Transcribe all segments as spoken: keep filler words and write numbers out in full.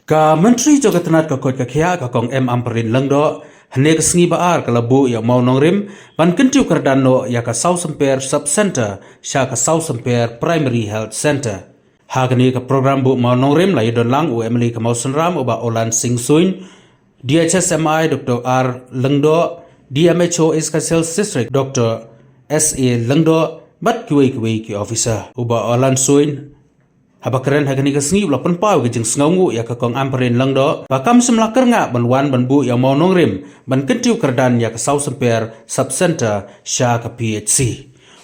Ka Myntri jong ka tnat ka koit ka khiah, ka Kong M Ampareen Lyngdoh, hynne ka sngi ba ar ka la buh ïa u mawnongrim ban kyntiew kyrdan noh ïa ka Sawsymper Sub Centre sha ka Sawsymper Primary Health Centre. Ha kane ka program buh mawnongrim la ïadon lang u M L A ka Mawsynram u Bah Orland Singh Suin, D H S M I Doctor R Lyngdoh, D M H O East Khasi Hills District Doctor S A Lyngdoh, bad kiwei kiwei ki officer. U Bah Orland Suin, haba kren ha kane ka sngi, u la pynpaw ka jingsngewnguh ïa ka Kong Ampareen Lyngdoh ba kam shym la kyrngah ban wan ban buh ïa u mawnongrim ban kyntiew kyrdan ïa ka Sawsymper Sub Centre sha ka P H C.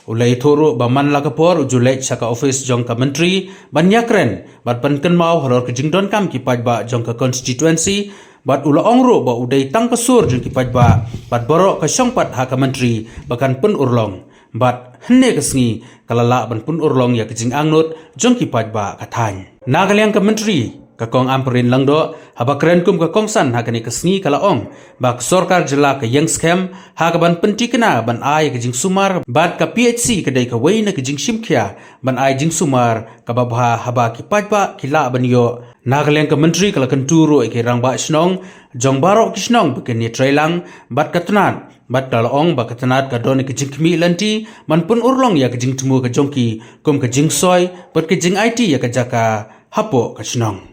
U la ïathuh ruh ba man la ka por u ju leit sha ka office jong ka Myntri ban ïakren bad ban kynmaw halor ka jingdonkam ki paidbah jong ka constituency, bad u la ong ruh ba u dei tang ka sur jong ki paidbah bad baroh ka shong pat ha ka Myntri ba kan pynurlong. Bad hynne ka sngi ka la lah ban pynurlong ïa ka jingangnud jong ki paidbah ka thaiñ. Na ka liang ka Myntri, ka Kong Ampareen Lyngdoh, haba kren kum ka kongsan ha kane ka sngi ka la ong ba ka sorkar jylla ka ïeng skhem ha kaban pyntikna ban ai ka jingsumar, bad ka P H C ka dei kawei na ka jingshimkhia ban ai jingsumar kaba bha haba ki paidbah ki lah ban ïoh. Na ka liang ka Myntri ka la kyntu ruh ïa ki rangbah shnong jong baroh ki shnong ba kin ïatreilang bad ka tnat, bad ka la ong ba ka tnat ka don ïa ka jingkhmih lynti ban pynurlong ïa ka jingthmu ka jong ki kum ka jingsoi bad ka jingaiti ïa ka jaka hapoh ka shnong.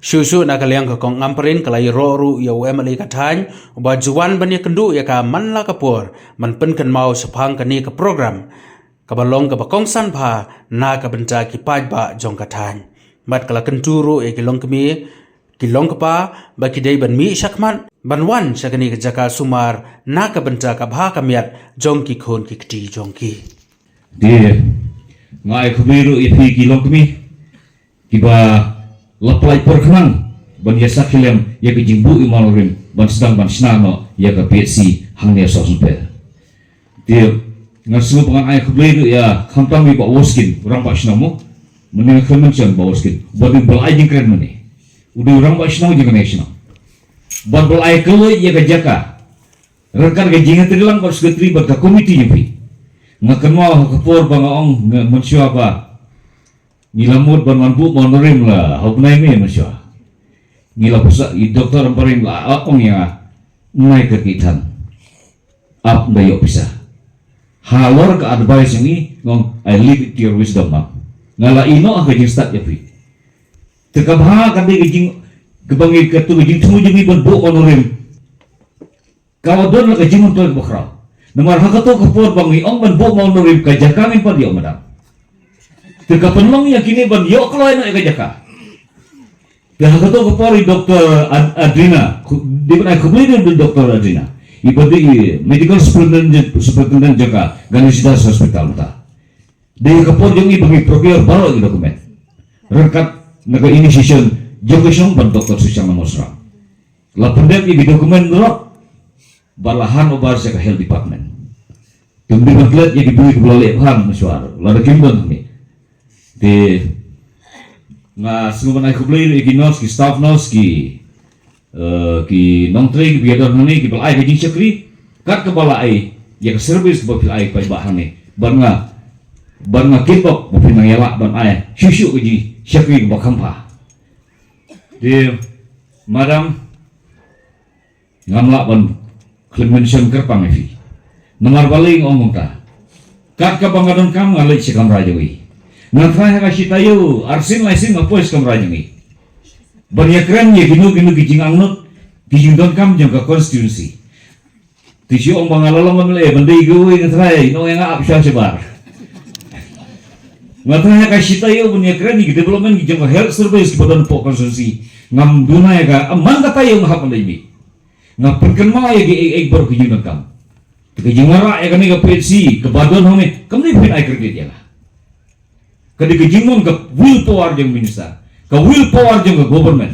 Shuh shuh na ka liang ka Kong Ampareen ka la ïaroh ruh ïa u M L A ka thaiñ uba ju wan ban ïakynduh ïa ka man la ka por ban pynkynmaw shaphang kane ka program kaba long kaba kongsan bha na ka bynta ki paidbah jong ka thaiñ. Bad ka la kyntu ruh ïa ki longkmie, ki longkpa ba ki dei ban mih shakhmat ban wan sha kane ka jaka sumar na ka bynta ka bha ka miat jong ki khun ki kti jong ki. Te nga ai khublei ruh ïa phi ki longkmie kiba la pynlait por khnang ban ïa sakhi lem ïa ka jingbuh ïa u mawnongrim ban sdang ban shna noh ïa ka P H C hangne Sawsymper. Te nga sngewbha ngan ai khublei ruh ïa khamtam ïa Bah Woskin, u rangbah shnong mo. Mynne nga khlem mention Bah Woskin, uba dei ba la ai jingkren mynne. U dei u rangbah shnong jong kane ka shnong. Bad ba la ai kylluid ïa ka jaka ryngkat ka jingïatreilang bad secretary bad ka komiti jong phi. Nga kynmaw ha ka por ba nga ong nga mynshuwa ba ngi la mut ban wan buh mawnongrim la ha u bnai May mynshuwa. Ngi la pyrshah, i Doctor Ampareen la ong ïa nga, nai kyrkieh than. Ap ym da ïoh pisa. Halor ka advice jong ngi, nga ong, I leave it to your wisdom, ma'am. Nga la ïeh noh ha ka jingstad ïa phi. Te kaba ha ka dei ka jing, kaba ngi, kato ka jingthmu jong ngi ban buh mawnongrim. Ka don la ka jingmyntoi kaba khraw. Namar ha kato ka por ba ngi ong ban buh mawnongrim, ka jaka ngim pat ïoh, madam. Te ka pynlong ïa kine ban ïoh kloi noh ïa ka jaka. Te ha kato ka por i Doctor Ad-, Adrina, khu-, dei ban ai khublei ïa i Doctor Adrina, iba dei i Medical Superintendent, Superintendent jong ka Ganesh Das Hospital mynta. Dei ha ka por jong i ba ngi prepare baroh ki document ryngkat na ka initiation jong ka shnong bad Doctor Suchang Lamosra. La pyndep ïa ki document baroh bad la hand over sha ka health department. Te ym dei ban klet ïa ki briew kiba la leh bha mynshuwa, lada kim don hangne. Te nga sngewbha ban ai khublei ïa ki nurse, ki staff nurse, ki, eh, ki nongtrei kiba ïadon hangne kiba la ai ka jingshakri, kat kaba la ai ïa ka service kaba phi la ai paidbah hangne. Bad nga, bad nga kitbok ba phin nang ïalah ban ai shuh shuh ka jingshakri kaba kham bha. Te madam, ngam lah ban khlem mention kyrpang ïa phi. Namar balei nga ong kumta? Kat kaba nga donkam nga leit sha kamra jong i. Nga tharai ha ka shi taïew, arsien laisien nga poi sha kamra jong i ban ïakren ïa kino kino ki jingangnud, ki jingdonkam jong ka constituency. Te shu ong ba nga la long M L A ban dei kiwei, nga tharai, nga ong ïa nga ap shuwa shabar. Nga tharai ha ka shi taïew ban ïakren ïa ki development ki jong ka health service kiba don hapoh constituency, ngam duna ïa ka, man ka taïew nga hap ban leit mih. Nga pynkynmaw ïa ki, ïa, ïa baroh ki jingdonkam. Te ka jingwanrah ïa kane ka P H C kaba don hangne, kam dei phin ai credit ïa nga. Ka dei ka jingmon, ka will power jong minister, ka will power jong ka government.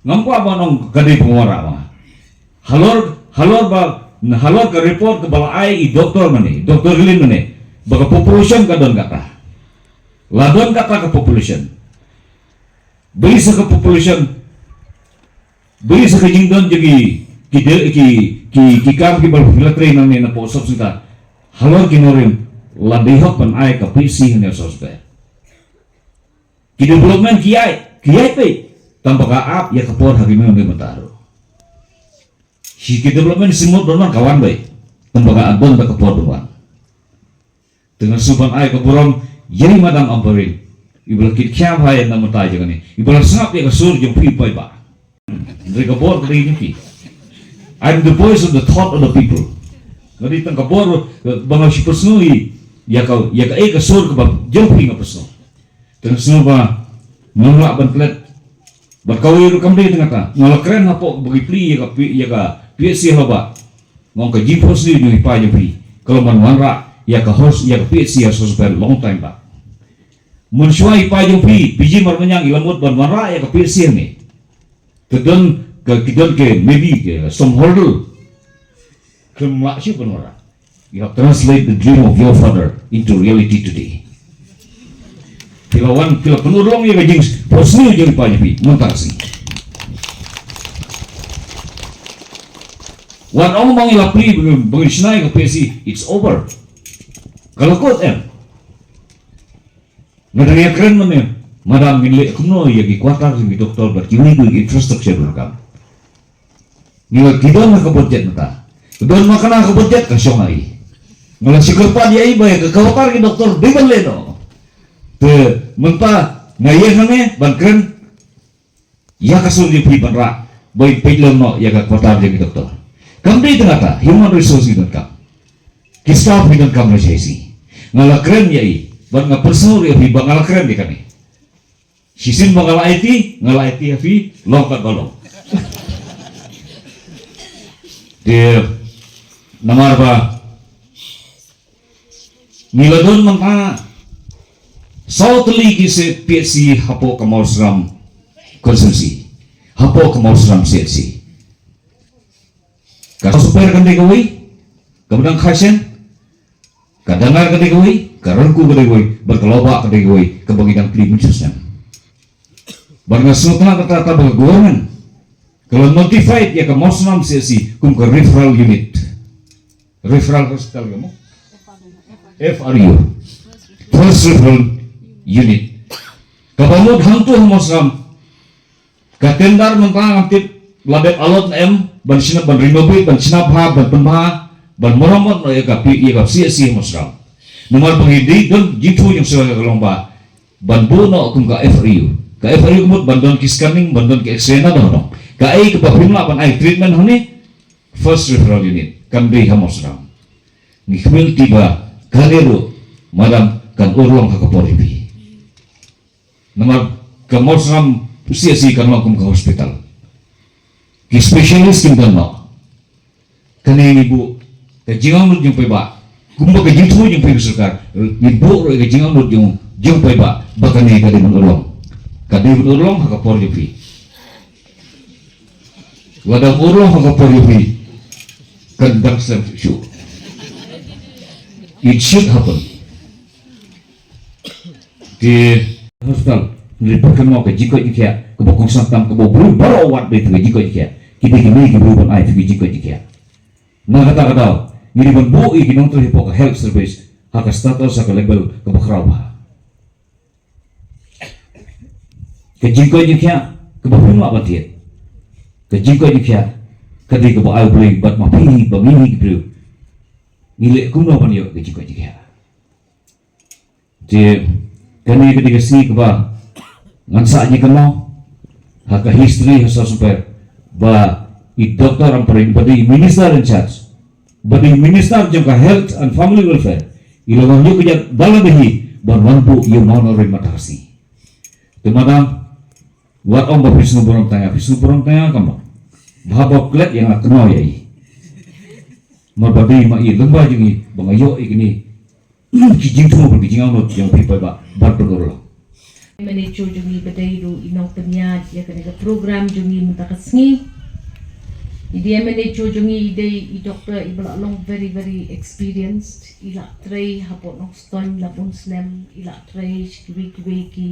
Ngam kwah ban ong ka dei pynwanrah ma nga. Halor, halor ba, halor ka report kaba la ai i doctor mynne, Doctor Rilin mynne, ba ka population ka don kata. La don kata ka population. Bad sa ka population, bad sa ka jingdon jong ki, ki de-, ki, ki, ki kam kiba la trei nangne napoh sub centre. Halor ki nongrim, la dei hok ban ai ka P H C hangne sub centre. Ki development ki ai, ki ai peit. Tang ba ka ap ïa ka por ha ki mynta ruh. Shi ki development shi mut don ka wan bai. Tang ba ka ap don ka por don wan. Te nga shu ban ai ka burom ïa i Madam Ampareen. I ba la kit khia bha ïa na mynta jong kane. I ba la sngap ïa ka sur jong phi paidbah. Hynrei ka bor ka dei jong phi. I'm the voice of the thought of the people. Nga dei tang ka bor ba nga shu pynsngew ïa ka, ïa ka, eh, ka sur kaba jong phi nga pynsngew. Te nga sngew ba ngam lah ban klet. Bad kawei ruh kam dei tang kata. Nga la kren hapoh ba ki plie ïa ka P-, ïa ka P H C ha Bah. Nga ong ka jingphohsniew jong i pa jong phi ka long ban wanrah ïa ka hos-, ïa ka P H C ha Sosper long time back. Mynshuwa i pa jong phi, P G Marbaniang, i la mut ban wanrah ïa ka P H C hangne. Te don ka, ki don ki, maybe ki, some hurdle. Khlem lah shuh ban wanrah. You have translated the dream of your father into reality today. Phi la wan, phi la pynurlong ïa ka jingphohsniew jong i pa jong phi mynta ka sngi. Wat ong ba ngi la plie, ba ngi, ba ngi shna ïa ka P H C, it's over. Ka la kut em. Nga dang ïakren mynne, Madam, ngin leh kumno ïa ki quarter jong ki doktor bad kiwei kiwei ki infrastructure ba donkam. Ngi la, ki don ha ka budget mynta. Don ma kane ka budget ka shong ai. Nga la shu kyrpad ïa i ba ïa ka quarter ki doktor dei ban leh noh. Te mynta nga ïeng hangne ban kren ïa ka sur jong phi ban rah ba in peit lem noh ïa ka quarter jong ki doktor. Kam dei tang kata, human resource ngi donkam. Ki staff ngi donkam re shisha. Nga la kren ïa i, bad nga pynsngew ïa phi ba nga la kren ïa kane. Shisien ba nga la aiti, nga la aiti ha phi, long katba long. Te namar ba ngi la don mynta saw tylli ki C-, P H C hapoh ka Mawsynram constituency, hapoh ka Mawsynram C H C. Ka Sosper kan dei kawei, ka Bdang Kharshen, ka Dangar ka dei kawei, ka Rangku ka dei kawei, bad ka Lawbah ka dei kawei, kaba ngi dang plie mynshuwa snem. Bad nga sngewtynnat kata, kata ba ka government ka la notified ïa ka Mawsynram C H C kum ka referral unit. Referral hospital ka mo? F R U. First Referral Unit. Kaba mut hangto ha Mawsynram. Ka tender mynta ngam tip la dep allot ne em, ban shna, ban renovate, ban shna bha, ban pynbha, ban maramot noh ïa ka P-, ïa ka C H C ha Mawsynram. Namar ba ngi dei don jingthoh jingsuh ka long ba ban buh noh kum ka F R U. Ka F R U ka mut ban don ki scanning, ban don ki X-ray na don noh. Kaei kaba phim lah ban ai treatment hangne, First Referral Unit, kan dei ha Mawsynram. Ngi khmih lynti ba kane ruh, Madam, kan urlong ha ka por jong phi. Namar ka Mawsynram C H C kan long kum ka hospital. Ki specialist kin don noh. Kane ngi buh ka jingangnud jong paidbah. Kumba ka jingthoh jong phi ka sorkar, ngi buh ruh ïa ka jingangnud jong, jong paidbah ba kane ka dei ban urlong. Ka dei ban urlong ha ka por jong phi. Lada urlong ha ka por jong phi, kan dang slem shuh shuh. It should happen. Te hospital, ngi pyrkhat mo ka jingkoit jingkhiah kaba kongsan tam, kaba u briew baroh wat dei ka jingkoit jingkhiah. Ki dei kine ki briew ban ai ka jingkoit jingkhiah. Na kata ka daw, ngi dei ban buh ïa ki nongtrei hapoh ka health service ha ka status, ha ka level kaba khraw bha. Ka jingkoit jingkhiah kaba phim lah ban thied. Ka jingkoit jingkhiah ka dei kaba ai U Blei bad ma phi hi bad ngi hi ki briew, ngi leh kumno ban ïoh ka jingkoit jingkhiah. Te kane ka dei ka sngi kaba ngan sah jingkynmaw ha ka history ha Sosper ba i Doctor Ampareen ba dei i Minister in charge, ba dei i Minister jong ka Health and Family Welfare, i la wan ïoh ka jingïarap da lade hi ban wan buh ïa u Mawnoreen mynta ka sngi. Te Madam, wat ong ba phi sngewburom tang ïa, phi sngewburom tang ïa ka mo. Bha ba klet ïa nga kynmaw ïa i. Namar ba dei ma i lyngba jong i ba nga ïoh ïa kine ki jingthmu bad ki jingangnud jong phi paidbah ban pynurlong. Manager jong ngi ba dei ruh i nongpynïaid ïa kane ka program jong ngi mynta ka sngi. I D M manager jong ngi i dei i doktor i ba la long very, very experienced, i la trei hapoh Nongstoiñ la bun snem, i la trei sha kiwei kiwei ki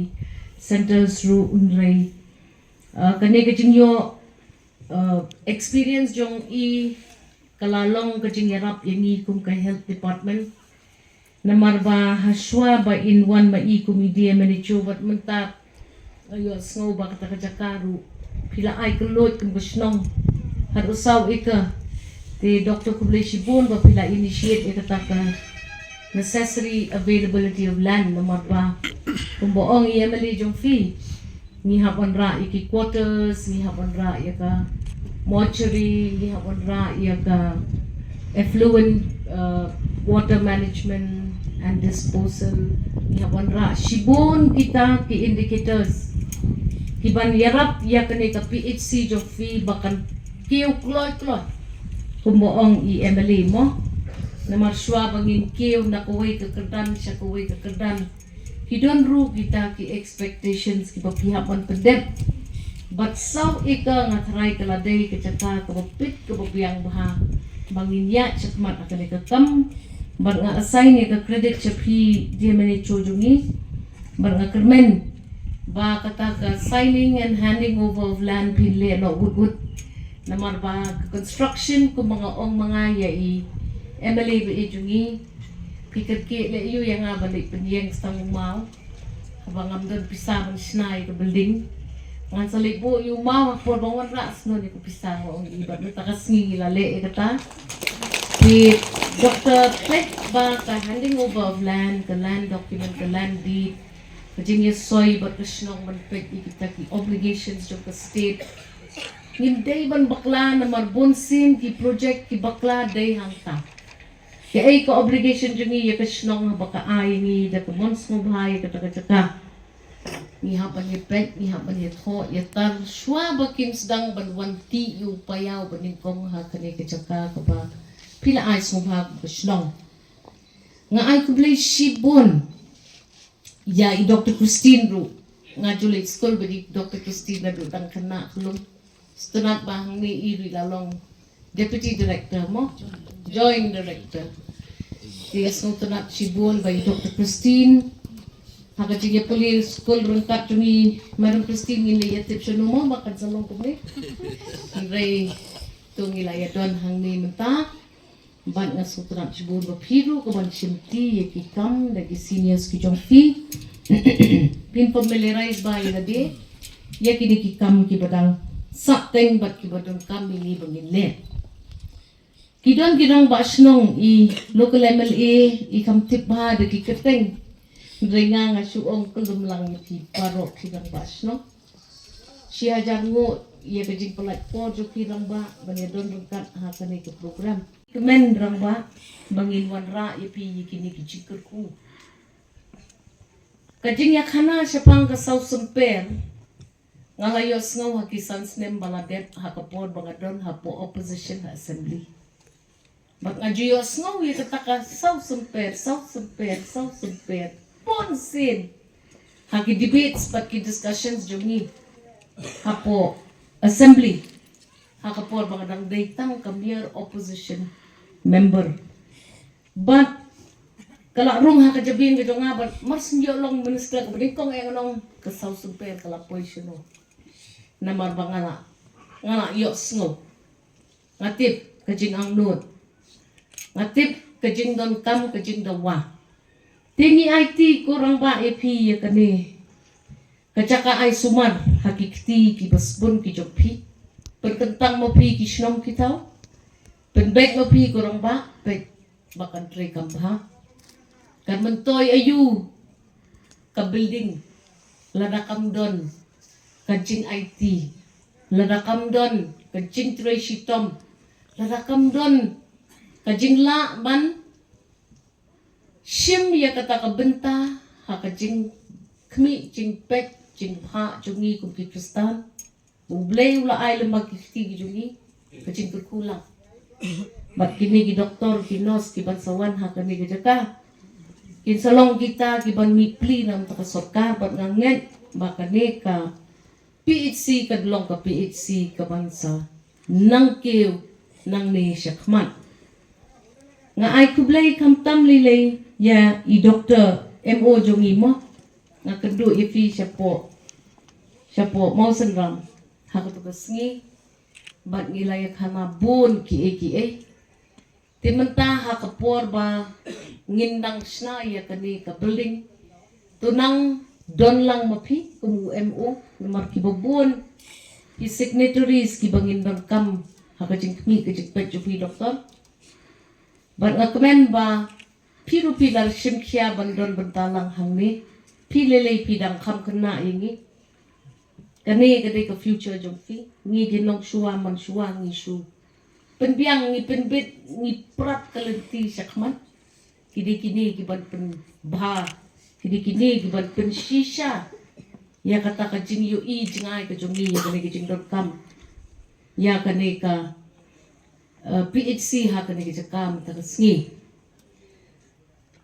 centers ruh, hynrei, uh, kane ka jingïoh, uh, experience jong i ka la long ka jingïarap ïa ngi kum ka health department. Namar ba hashwa ba in wan ma i kum i D M manager bad mynta, Ïohsngew ba kata ka jaka ruh phi la ai kylluid kum ka shnong haduh saw acre. Te Doctor khublei shibun ba phi la initiate ïa kata ka necessary availability of land namar ba kumba ong i M L A jong phi, ngi hap wanrah ïa ki quarters, ngi hap wanrah ïa ka mortuary, ngi hap wanrah ïa ka effluent uh, water management and disposal, ngi hap wanrah shibun kita ki indicators ki ban ïarap ïa kane ka P H C jong phi ba kan kiew kloi kloi kumba ong i M L A mo. Namar shuwa ba ngin kiew na kawei ka kyrdan sha kawei ka kyrdan, ki don ruh kita ki expectations kiba phi hap ban pyndep. Bad saw acre nga tharai ka la dei ka jaka kaba pit kaba biang bha ba ngin ïaid shakhmat ha kane ka kam. Bad nga assign ïa ka credit sha phi, dear manager jong ngi. Bad nga kyrmen ba kata ka signing and handing over of land phin leh noh wut wut. Namar ba ka construction kumba nga ong ma nga ïa i M L A ba i jong ngi, phi kyrkieh leh ïa u ïa nga ban leit pynïeng tang u maw. Haba ngam don pisa ban shna ïa ka building, ngan sa leit buh ïa u maw ha por ba wanrah sngewbha ïa ka pisa, nga ong i. Bad mynta ka sngi ngi la leh ïa kata. Te Doctor, peit ba ka handing over of land, ka land document, ka land deed, ka jingïasoi bad ka shnong ban peit ïa kita ki obligations jong ka state. Ngim dei ban bakla namar bun sien ki project ki bakla dei hangta. Kaei ka obligation jong ngi ïa ka shnong haba ka ai ngi da ka mon sngewbha ïa kata ka jaka? Ngi hap ban ïa peit, ngi hap ban ïa thoh ïa tar shuwa ba kin sdang ban wan tih ïa u païaw ba nyngkong ha kane ka jaka kaba phi la ai sngewbha kum ka shnong. Nga ai khublei shibun ïa i Doctor Christine ruh. Nga ju leit skul bad i Doctor Christine naduh dang khynnah khlem. Sngewtynnat ba hangne i ruh i la long Deputy Director mo, Joint Director. Te sngewtynnat shibun ba i Doctor Christine ha ka jingïapule skul ryngkat jong i, Madam Christine, ngin leit ïatip shano mo ba kan sa long kumne. Hynrei to ngi la ïadon hangne mynta. Bad nga sngewtynnat shibun ba phi ruh ka ban shimti ïa ki kam da ki seniors ki jong phi. Phin familiarize bha ïa lade ïa kine ki kam kiba dang sah teng bad kiba donkam ïa ngi ba ngin leh. Ki don ki rangbah shnong, i local M L A i kham tip bha da ki kyrteng. Hynrei nga nga shu ong khlem lang ïa ki baroh ki rangbah shnong. Shi hajar nguh ïa ka jingpynlait por jong ki rangbah ban ïadon ryngkat ha kane ka program. Kmen rangbah ba ngin wanrah ïa phi ïa kine ki jingkyrkhu. Ka jingïakhana shaphang ka saw symper nga la ïohsngew ha ki san snem ba la dep ha ka por ba nga don hapoh opposition ha assembly. Bad nga ju ïohsngew ïa kata ka saw symper, saw symper, saw symper bun sien ha ki debates bad ki discussions jong ngi hapoh assembly ha ka por ba nga dang dei tang ka mere opposition member. Bad ka la rung ha ka jabieng ka jong nga bad mar shu ïoh long minister kaba nyngkong, eh, nga ong ka saw symper ka la poi shano. Namar ba nga la, nga la ïohsngew. Nga tip ka jingangnud. Nga tip ka jingdonkam, ka jingdawa. Te ngi aiti ko rangbah ïa phi ïa kane ka jaka ai sumar ha ki kti kiba sbun ki jong phi. Pynkyntang ma phi ki shnong ki thaw. Pynbeit ma phi ko rangbah, peit ba kan trei kam bha. Kan myntoi aïu ka building lada kam don ka jingaiti, lada kam don ka jingtrei shitom, lada kam don ka jinglah ban shim ïa kata ka bynta ha ka jingkhmih, jingpeit, jingbhah jong ngi kum ki Khristan. U Blei u la ai lem bad ki kti ki jong ngi ka jingkyrkhu lang. Bad kine ki doktor, ki nurse kiban sa wan ha kane ka jaka kin sa long kita kiban mih pli na ka bynta ka sorkar. Bad nga ngeit ba kane ka P H C kan long ka P H C kaban sa nang kiew nangne shakhmat. Nga ai khublei khamtam lei lei ïa i doktor M O jong ngi mo. Nga kynduh ïa phi shapoh, shapoh Mawsynram ha kato ka sngi. Bad ngi la ïakhana bun kiei kiei. Te mynta ha ka por ba ngin dang shna ïa kane ka building, to nang Don lang ma phi kum u M O, namar kiba bun ki signatories kiba ngin donkam ha ka jingkhmih ka jingpeit jong phi doktor. Bad nga kmen ba phi ruh phi la shim khia ban don bynta lang hangne. Phi lei lei phi dang kham khynnah ïa ngi. Kane ka dei ka future jong phi. Ngi dei nong shuwa man shuwa ngi shu pynbiang, ngi pynbit, ngi prat ka lynti shakhmat. Ki dei kine ki ban pynbha, ki dei kine ki ban pynshisha ïa kata ka jingïohi jngai ka jong ngi ïa kane ka jingdonkam ïa kane ka, eh, P H C ha kane ka jaka mynta ka sngi.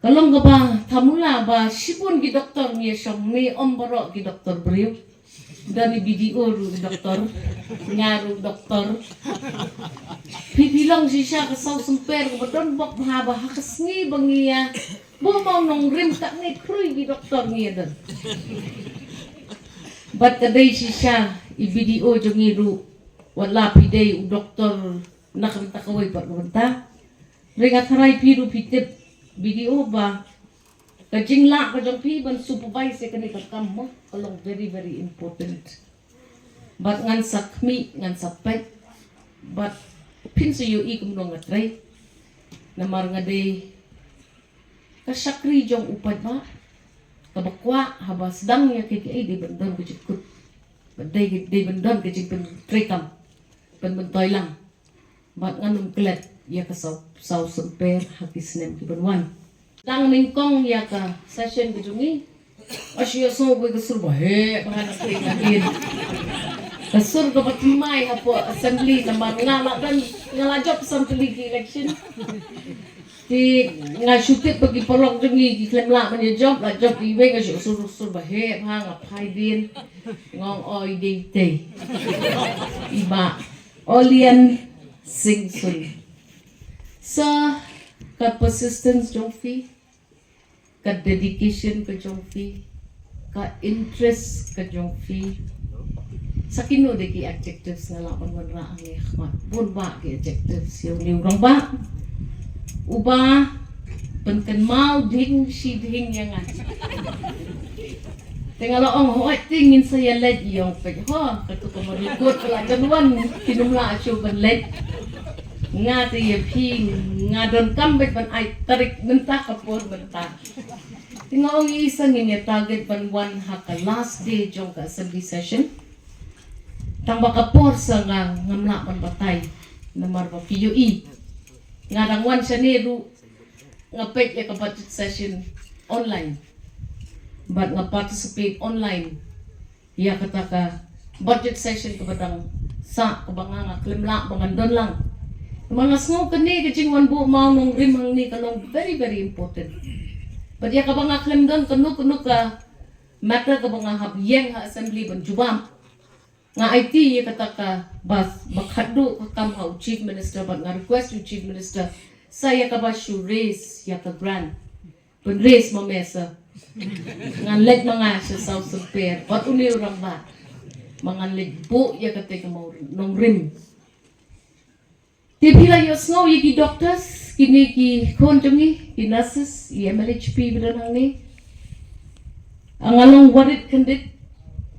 Ka long kaba thamula ba shibun ki doktor ngi ïa shong, ne em baroh ki doktor briew. Don i B D O ruh doktor, nga ruh doktor. Phi phi long shisha ka saw symper kaba don bok bha ba ha ka sngi ba ngi ïa buh mawnongrim katne khrui ki doktor ngi ïa don. Bad ka dei shisha i B D O jong ngi ruh, wat la phi dei u doktor na ka bynta kawei pat ka bynta. Hynrei nga tharai phi ruh phi tip B D O ba ka jinglah ka jong phi ban supervise ïa kane ka kam mo ka long very very important. Bad ngan sa khmih, ngan sa peit, bad phin sa ïohi kumno nga trei. Namar nga dei ka shakri jong u paidbah kaba kwah haba sdang ïa kiei kiei dei ban don ka jingkut, bad dei dei ban don ka jingpyntreikam, pynmyntoi lang. Bad ngan ym klet ïa ka saw, saw symper ha ki snem ki ban wan. Dang nyngkong ïa ka session ka jong ngi, nga shu ïohsngew kawei ka sur ba heh bha na ka ïing ka sur kaba thymmai hapoh assembly namar nga la don, nga la jop san tylli ki election. Te nga shu tip ba ki paralok jong ngi ki khlem lah ban ïa jop, la jop iwei, nga shu sur, sur ba heh bha, nga phai dien. Nga ong, oi dei tei, i Bah Olian Singson. Sa ka persistence jong phi, ka dedication ka jong phi, ka interest ka jong phi. Sa kino de ki adjectives nga lah ban wanrah hangne ha khmat? Bun bah ki adjectives ïa une u rangbah uba pynkynmaw ding shi ding ïa nga. Te nga la ong, hooid te ngin sa ïa leit, ïa ong peit, ho, kato ka mari kot ka la jan wan, phin ym lah shuh ban leit. Nga te ïa phi, nga donkam beit ban ai tarik mynta, ka por mynta. Te nga ong, i sa ngin ïa target ban wan ha ka last day jong ka assembly session. Tang ba ka por sa nga ngam lah ban batai namar ba phi ïohi nga dang wan shane ruh nga peit ïa ka budget session online bad nga participate online ïa kata ka budget session kaba dang sah, kaba nga nga khlem lah ba ngan don lang. Namar nga sngew kane ka jingwan buh mawnongrim hangne ka long very very important. Bad ïa kaba nga khlem don kano kano ka matter kaba nga hap ïeng ha assembly ban jubab, nga aiti ïa kata ka bas ba khatduh ka kam ha u Chief Minister bad nga request u Chief Minister sa ïa kaba shu raise ïa ka grant. Pynraise ma me sa. Ngan leit ma nga sha South Sumper bad une u rangbah, ma ngan leit buh ïa kata ka mawnongrim. Te phi la ïohsngew ïa ki doctors, kine ki khun jong ngi, ki nurses, i M L H P ba don hangne. Nga long worried khyndiat,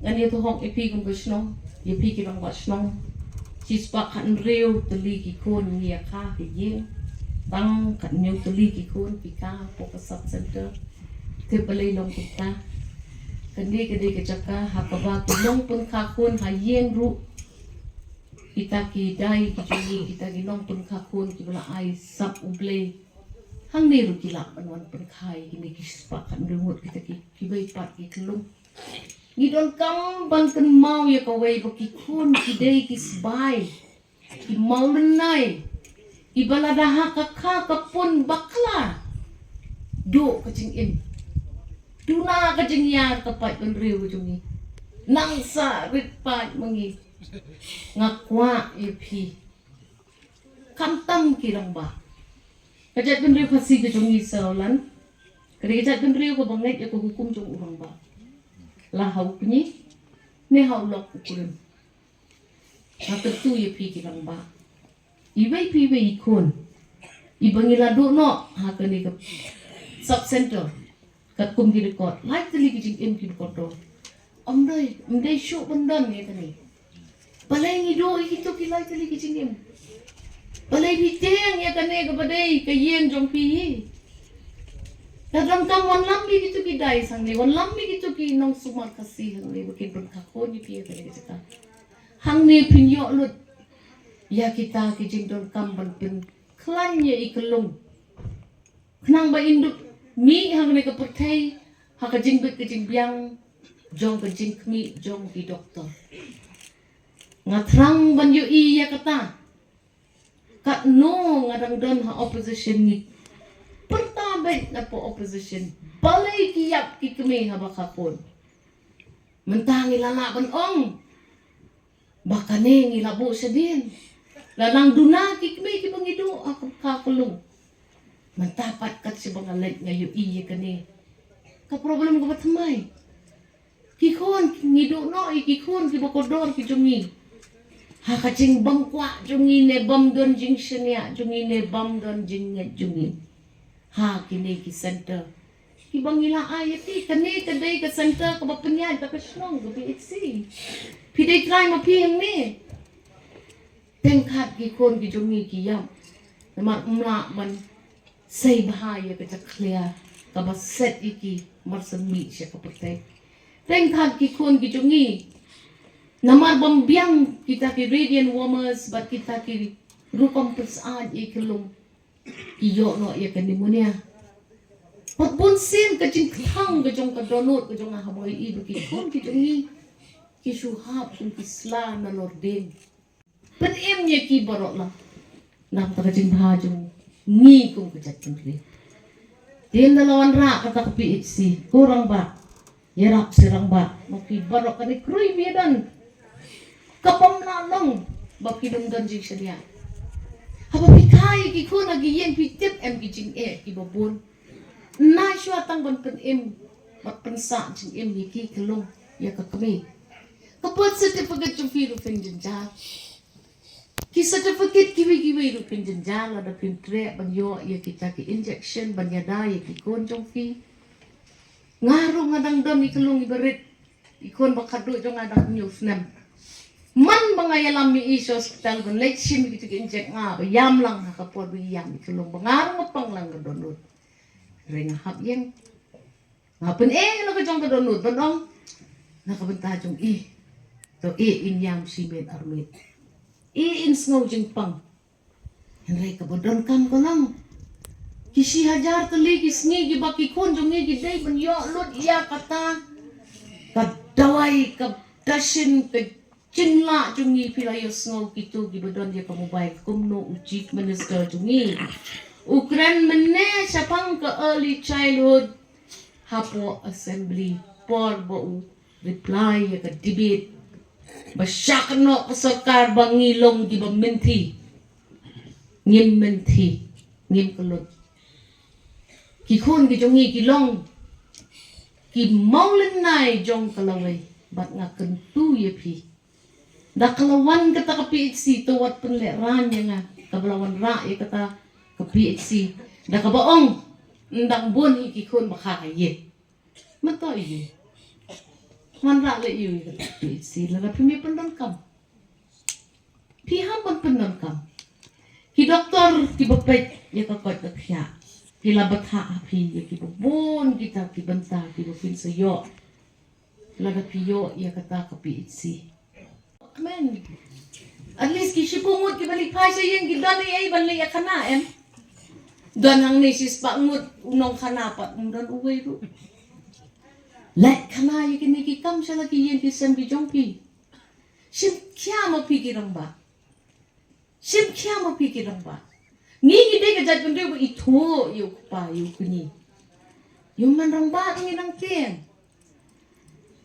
ngan ïathuh ïa phi kum ka shnong, ïa phi ki rangbah shnong. Shispah khathynriew tylli ki khun ngi ïa kha ha ïing. Tang khathynñiew tylli ki khun ki kha hapoh ka sub center. Te balei long kumta? Kane ka dei ka jaka ha kaba ki nongpynkha khun ha ïing ruh, kita ki dai ki jong ngi, kita ki nongpynkha khun kiba la ai sap U Blei, hangne ruh ki lah ban wan pynkha ïa kine ki spah khathynriew ngut kita ki, kiba i pat ki khyllung. Ngi donkam ban kynmaw ïa kawei ba ki khun ki dei ki sbai, ki mawlynnai, kiba lada ha ka kha ka pun bakla, duh ka jingim, duna ka jingïar ka paidbynriew jong ngi. Nang sa rit paid ma ngi. Nga kwah ïa phi, khamtam ki rangbah. Ka jaitbynriew Khasi ka jong ngi, Sir Olan, ka dei ka jaitbynriew kaba ngeit ïa ka hukum jong u rangbah, la ha u kñi ne ha u lok u kurim. Nga kyntu ïa phi ki rangbah, iwei pa iwei i khun iba ngi la duh noh ha kane ka sub center, Katkum ki record, lai tylli ki jingim ki ba kordor. Ym dei, ym dei shuh ban don ïa kane. Balei ngi duh ïa kito ki lai tylli ki jingim? Balei phi tieng ïa kane kaba dei ka ïing jong phi? Ka donkam wanlam ïa kito ki dai hangne, wanlam ïa kito ki nongsumar Khasi hangne ba kin pynkhapkun ïa phi ïa kane ka jaka. Hangne phin ïoh lut ïa kita ki jingdonkam ban pynkhlaiñ ïa i Kyllung. Khnang ba in dup mih hangne ka pyrthei ha ka jingbit ka jingbiang jong ka jingkhmih jong ki doktor. Nga thrang ban ïohi ïa kata. Katno nga dang don ha opposition, ngi pyrta beit na pdeng opposition. Balei ki ïap ki kmie haba kha khun? Mynta ngi la lah ban ong ba kane ngi la buh shadien. La nang duna ki kmie kiba ngi duh ha ka Kyllung. Mynta pat kat shaba nga leit nga ïohi ïa kane ka problem kaba thymmai. Ki khun ngi duh noh ïa ki khun kiba kordor ki jong ngi. Ha ka jingbymkwah jong ngi ne bym don jingshaniah jong ngi ne bym don jingngeit jong ngi. Ha kine ki center kiba ngi la ai ïa phi, kane ka dei ka center kaba pynïaid da ka shnong ka B H C. Phi dei trai ma phi hangne. Teng khat ki khun ki jong ngi ki ïap namar ym lah ban sei bha ïa ka jakhlia kaba set ïa ki mar shen mih sha ka pyrthei. Teng khat ki khun ki jong ngi namar bym biang kita ki radiant warmers bad kita ki rukom pynsaid ïa i Kyllung, ki ïoh noh ïa ka pneumonia. Pat bun sien ka jingkthang ka jong ka dohnud ka jong nga haba ïohi ba ki khun ki jong ngi ki shu hap kum ki sla nalor dieng. Pynim ïa ki baroh lang. Namar ka jingbha jong ngi kum ka jaitbynriew. Te ynda la wanrah kata ka P H C, ko rangbah, ïarap sha rangbah, ma phi baroh kane khrui ba ïadon. Ka bym lah long ba phi dang don jingshaniah. Haba phi kha ïa ki khun ha ki ïing phi tip em ki jingeh kiba bun. Nai shuwa tang ban pynim bad pynsah jingim ïa ki Kyllung, ïa ka kmie. Ka birth certificate jong phi ruh phin jynjar. Ki certificate kiwei kiwei ruh phin jynjar lada phin treh ban ïoh ïa kita ki injection ban ïada ïa ki khun jong phi. Nga ruh nga dang don i Kyllung iba rit, i khun ba khatduh jong nga dang hynñiew snem. Man ba nga ïalam ïa i sha hospital ban leit shim ïa kita ki injek, nga ba ïam lang ha ka por ba i ïam i Kyllung ba nga ruh nga pang lang ka dohnud. Hynrei nga hap ïeng. Nga pyneh na ka jong ka dohnud ban ong na ka bynta jong i. To i in ïam shi miet ar miet, i in sngew jingpang. Hynrei kaba donkam ka long, ki shi hajar tylli ki sngi kiba ki khun jong ngi ki dei ban ïoh lut ïa kata ka dawai, ka dashin, ka jinglah jong ngi. Phi la ïohsngew kito kiba don ïa ka mobile kumno u Chief Minister jong ngi u kren mynne shaphang ka early childhood hapoh Assembly por ba u reply ïa ka debate ba shah kynnoh ka sorkar ba ngi long kiba mynthi. Ngim mynthi, ngim kyllut. Ki khun ki jong ngi ki long ki mawlynnai jong ka lawei bad nga kyntu ïa phi. Da ka la wan kata ka P H C to wat pynlehrain ïa nga kaba la wanrah ïa kata ka P H C. Da kaba ong, ym dang bun hi ki khun ba kha ha ïing. Mynta ïa u wanrah leh ïa u ïa kata ka P H C lada phim pyndonkam. Phi hap ban pyndonkam. Ki doktor kiba peit ïa ka koit ka khiah, phi la bthah ha phi ïa kiba bun kita ki bynta kiba phin sa ïoh lada phi ïoh ïa kata ka P H C. Kmen. At least ki shiphew ngut kiba leit phai sha ïing ki don ei ei ban leit ïa khana em. Don hangne shispah ngut u nongkhana pat ym don uwei ruh. Leit khana ïa kine ki kam sha la ki ïing ki sem ki jong phi. Shim khia ma phi ki rangbah. Shim khia ma phi ki rangbah. Ngi ngi dei ka jaitbynriew ba ithuh ïa u kpa ïa u kñi. Ïa u man rangbah ngi nang tieng.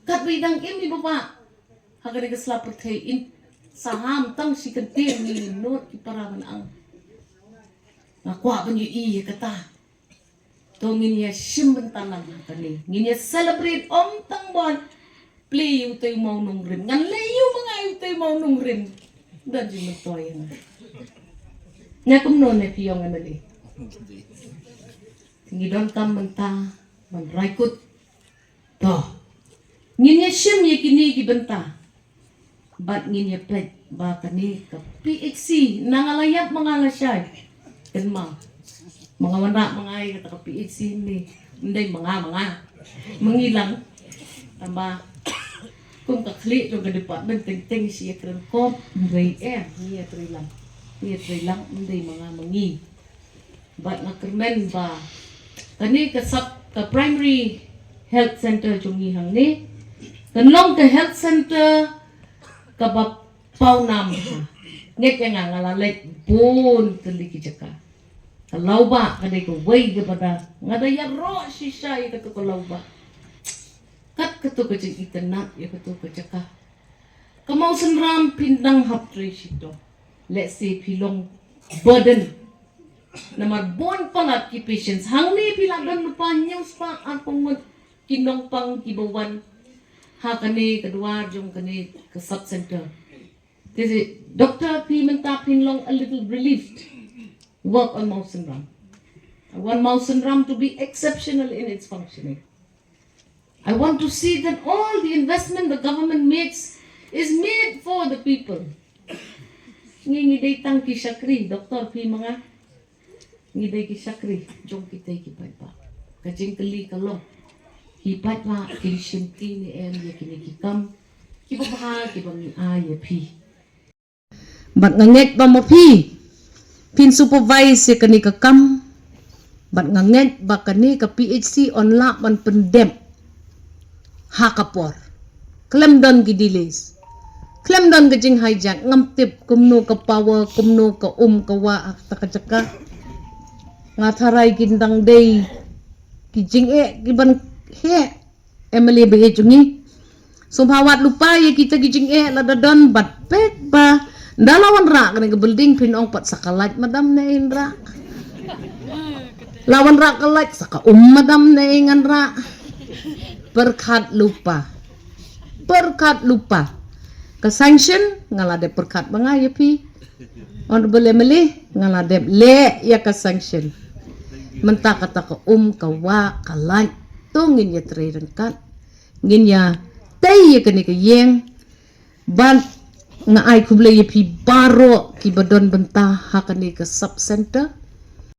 Katba i dang im i baba ha kane ka sla pyrthei in saham tang shi kyntien, ngi nud ki para ban ang. Nga kwah ban ïohi ïa kata. To ngin ïa shim bynta lang ha kane, ngin ïa celebrate ym tang ban plie ïa utei u mawnongrim. Ngan leh ïa u ma nga ïa utei u mawnongrim. Don jingmyntoi ïa nga. Nga kumno ne phi ong M L A? Ngi donkam bynta Raikut. To. Ngin ïa shim ïa kine ki bynta. Bad ngin ïa peit ba kane ka P H C na nga la ïap ma nga la shai. Kynmaw. Ma nga wanrah ma nga ïa kata ka P H C ne. Ym dei ma nga ma nga. Ma ngi lang. Tangba kum ka khlieh jong ka department teng teng shi ïa kren kop. Ym dei em. Ngi ïa trei lang. Ngi ïa trei lang ym dei ma nga ma ngi. Bad nga kyrmen ba kane ka sub ka primary health center jong ngi hangne kan long ka health center kaba pawnam ha. Ngeit ïa nga nga la leit bun tylli ki jaka. Ka Lawbah ka dei kawei kaba da nga da ïaroh shisha ïa katu ka Lawbah. Kat katu ka jingitynnat ïa katu ka jaka. Ka Mawsynram phin dang hap trei shitom. Let's say phi long burden. Namar bun palat ki patients. Hangne phi la don lypa hynñiew spah arphew ngut ki nongpang kiba wan ha kane ka duar jong kane ka sub center. Te si doctor phi mynta phin long a little relieved. Work on Mawsynram. I want Mawsynram to be exceptional in its functioning. I want to see that all the investment the government makes is made for the people. Ngi ngi dei tang ki shakri, doctor phi ma nga. Ngi dei ki shakri jong kitei ki paidbah. Ka jingkylli ka long, ki paidbah kin shim ki ne em ïa kine ki kam kiba bha kiba ngi ai ïa phi. Bad nga ngeit ba ma phi phin supervise ïa kane ka kam. Bad nga ngeit ba kane ka P H C yn lah ban pyndep ha ka por. Khlem don ki delays. Khlem don ka jinghijack, ngam tip kumno ka power, kumno ka um ka wah ha kata ka jaka. Nga tharai kin dang dei ki jingeh kiban heh. M L A ba ïeit jong ngi. Sngewbha wad lypa ïa kita ki jingeh lada don bad peit ba ynda la wanrah kane ka building phin ong pat sa ka light madam ne in rah. La wanrah ka light sa ka um madam ne in ngan rah. Pyrkhat lypa. Pyrkhat lypa. Ka sanction nga la dep pyrkhat ba nga ïa phi. Honorable M L A nga la dep leh ïa ka sanction. Mynta kata ka um ka wah ka light. To ngin ïa trei ryngkat. Ngin ïa tei ïa kane ka ïing. Bad nga ai khublei ïa phi baroh kiba don bynta ha kane ka sub center.